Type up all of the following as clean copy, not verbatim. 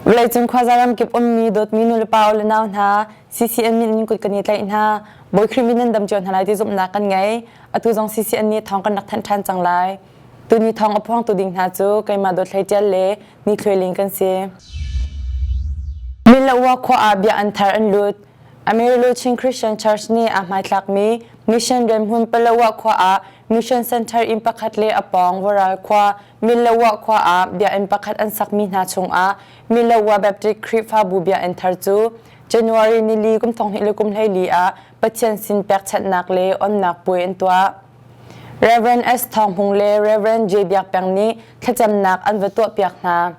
Vawleicung khuaza ramkip ummi dawtmi nulepa u le nau hna, CCN min in kut kan i tlaih hna. Bawi Khrih min nan dam cio hna lai ti zumhnak kan ngei. Atu zong CCN nih thawng kan rak thanh ṭhan cang lai. Tuni thawng a phuangtu ding hna cu keimah Dawt Hlei Ṭial le Ni Thluai Ling kan si. Minlawa khua ah bia an thar an lut. Amarillo Chin Christian Church nih aa hmaithlakmi mission rianhmun Palawa khua ah Mission Center inn pakhat le a pawng Varal khua Minlawa khua ah biakinn pakhat an sakmi hna chungah Minlawa Baptist Khrihfabu biakinn thar cu January nili kum thong hnih le kum 14 ah Pathian sin pekchanhnak le onnak puai an tuah. Rev. S. Thawng Hmung le Rev. J. Biak Peng nih thlacamnak an va tuahpiak hna.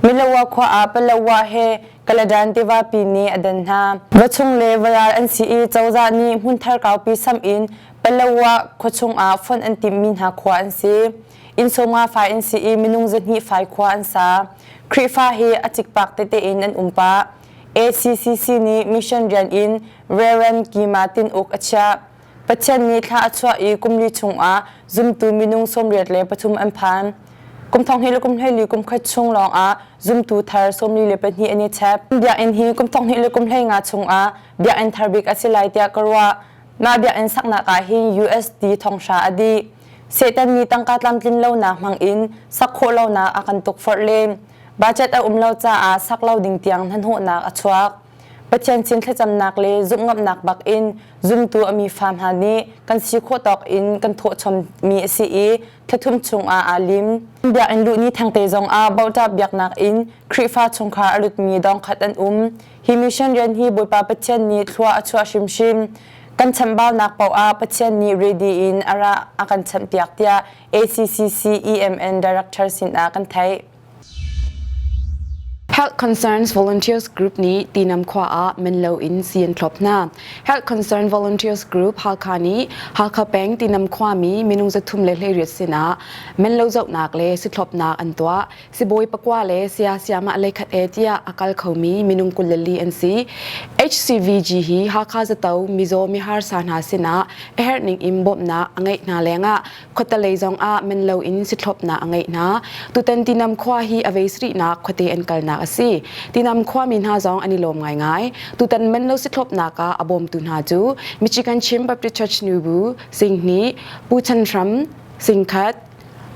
Milawa khua ah Palawa he Kaladan tivapi nih a dan hna. Vachung le varal an si i cozah nih hmunthar kaupi sam in Palawa khuachung ah fonh an timhmi hna khua an si. Inn sawmnga fai an si i minung 200 fai khua an sa. Khrihfa hi a cikpak tete in an um pah. ACCC nih mission rian in Reverend Kima Tin Uk a chiah. Pathian nih thla a chuah i kum li chungah zumtu minung 83 an phan. Kum thong hnih le kum 14 kum khat chung lawngah zumtu thar 42 an i chep. Biakinn hi kum thong hnih le kum 15 chungah biakinn thar bik a si lai tiah ka ruah. Mah biakinn saknak ah hin USD thonghra a dih. Satan nih tangka tlamtlin lonak hmangin sak khawh lonak a kan tukforh len. Budget a um lo caah sak lo ding tiang hnahnawhnak a chuak. Pathian sin thlacamnak le zumhngamhnak bak in zumtu a mi fa hna nih kan si khawh tawk in kan thawhchommi a si i thlathum chungah aa lim. Biakinn luh ni thengte zongah bauhṭap biaknak in Khrihfa chungkhar a lutmi dawngkhat an um. Hi mission rian hi Bawipa Pathian nih thlua a chuah hrimhrim. Kan chamhbaunak paoh ah Pathian nih ready in a ra a kan chamhpiak tiah ACCC EMN Director sinah kan theih. Health Concerns Volunteers Group nih Tinam khua ah men loin si an thlop hna. Health Concern Volunteers Group Halkha nih Halkha peng Tinam khuami minung 318 sinah men lo zohnak le sithlopnak an tuah. Sibawi pakua le sia siamah leikhat e tiah a kal khomi minung 24 an si. HCVG hi Hakha Zato mizaw miharsa hna sinah a herh ning in bawmhnak a ngeih hna lengah khuatelei zong ah men loin sithlopnak a ngeih hna. Tutan Tinam khua hi a vei sarihnak khuate an kalnak a si. Tinam khuami hna zong an i lawm ngaingai. Tutan men lo sithlopnak ah a bawmtu hna cu Michigan Chin Baptist Church Nubu Singhnih, Pu Chan Hram Singkhat,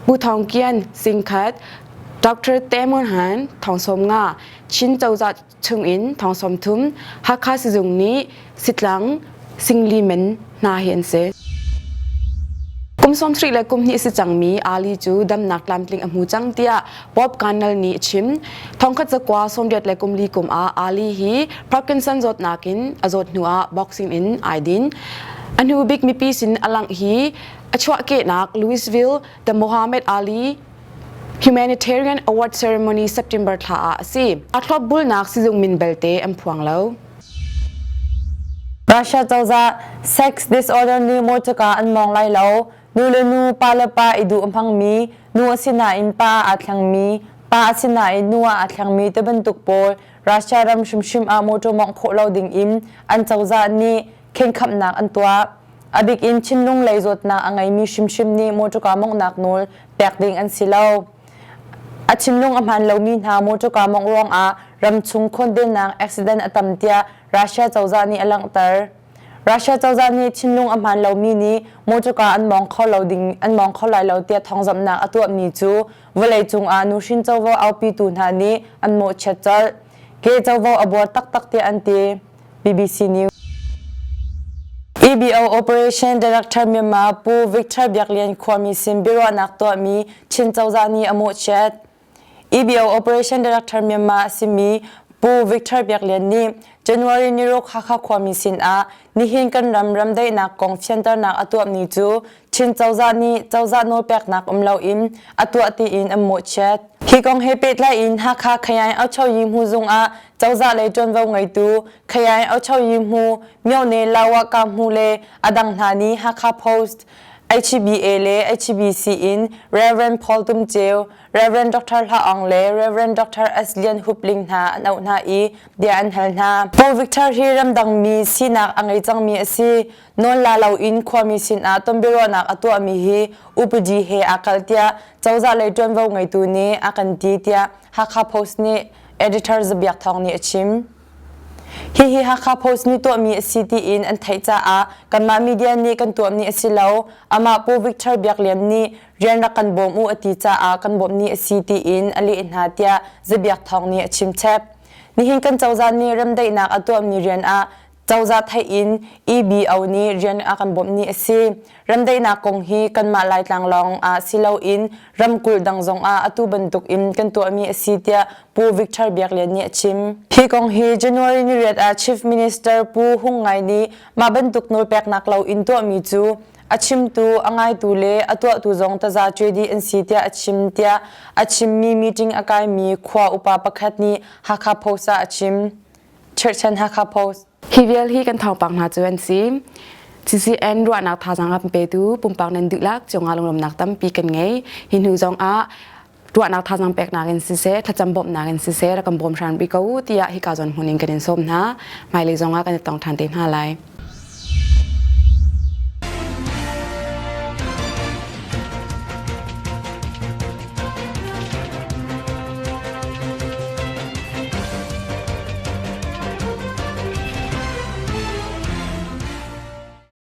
Pu Thawng Kian Singkhat, Dr. Temon Han Thawng Sawm Nga, Chin cozah chungin thong 30 Hakha sizung nih sitlang singli men hna hi an si. Kum 30 le kum hnih si cangmi Ali cu damnak tlamtling a hmu cang tiah Bob Connell nih a chim. Thongkhat zakua 80 le kum li kum ah Ali hi Parkinson zawtnak in a zawt hnu ah boxing in ai din. A hnu bik mipi sin a langh hi a chuahkehnak Louisville The Muhammad Ali Humanitarian Award Ceremony September thla ah a si. A thlopbulnak sizung min belte an phuang lo. Russia cozah sex disorder nih motorka an mawng lai lo. Nu le nu, pa le pa i duh a hmangmi, nu a sinain pa aa thlengmi, pa a sinain nu ah aa thlengmi ti bantuk pawl Russia ram hrimhrim ah motor mawngh khawh lo ding in an cozah nih khenkhamnak an tuah. A bik in thinlung lei zawtnak a ngeimi hrimhrim nih mawṭawka mawnghnak nawl pek ding an si lo. A thinlung a hmaan lomi hna mawṭawka mawngh ruangah ramchung khawndennak accident a tam tiah Russia cozah nih a langhter. Russia cozah nih thinlung a hmaan lomi nih mawṭawka an mawng kho lo ding an mawng kho lai lo tiah thawngzamhnak a tuahmi cu vawleicung ah nuhrin covo aupitu hna nih an mawhchiat colh. Ke covo a buar taktak tiah an ti. BBC News. EBO Operation Director Myanmar Pu Victor Biak Lian khuami sin biaruahnak tuahmi Chin cozah nih a mawhchiat. EBO Operation Director Myanmar a simi Pu Victor Biak Lian nih January niruk Hakha khuami sin ah nihin kan ram ramdaihnak kong fianternak a tuahmi cu Chin cozah nih cozah nawlpeknak um loin a tuah tiin an mawhchiat. Hi kong he pehtlai in Hakha Khayaing Auchoyi Hmuzung ah cozah lei ṭuanvo ngeitu Khayaing Auchoyi Hmu Myone Lawaka Hmu le a dang hna nih Hakha Post, HBA le HBC in Rev. Paul Tum Ceu, Rev. Dr. Hla Aung le Rev. Dr. S. Lian Hup Ling hna an auh hna i bia an hal hna. Paul Victor hi ramdangmi sinak a ngei cangmi a si. Nawl la loin khuami sinah tonbiaruahnak a tuahmi hi upadi he aa kalh tiah cozah lei ṭuanvo ngeitu nih a kan ti tiah Hakha Post nih Editor Za Biak Thawng nih a chim. Hihi Hakha Post nih tuahmi a si tiin an theih caah kanmah media nih kan tuahmi a si lo. Amah Pu Victor Biak Lian nih rian rak kan bawm u a ti caah kan bawmhni a si tiin a leh hna tiah Za Biak Thawng nih a chim chep. Nihin kan cozah nih remdaihnak a tuahmi rian ah cozah theih in EBO nih rian a kan bawmh ni a si. Remdaihnak kong hi kanmah Laitlang lawng ah si loin ramkulh dang zong ah atu bantuk in kan tuahmi a si tiah Pu Victor Biak Lian nih a chim. Hi kong hi January ni riat ah Chief Minister Pu Hung Ngai nih mah bantuk nawlpeknak lo in tuahmi cu a chimtu, a ngaitu le a tuahtu zong taza cuai dih an si tiah a chim tiah a chimmi meeting a kaimi khua upa pakhat nih Hakha Post ah a chim. Churchan Hakha Post. Hi vial hi kan thawngpang hna cu an si. CCN ruahnak thazaang ram petu pumpak nan dihlak cungah lunglawmnak tampi kan ngei. Hi hnu zong ah ruahnak thazaang peknak in siseh, thlacam bawmhnak in siseh rak kan bawm hran rih ko tiah hika zawn hmun in kan in sawm hna. Hmailei zong ah kan i tong ṭhan te hna lai.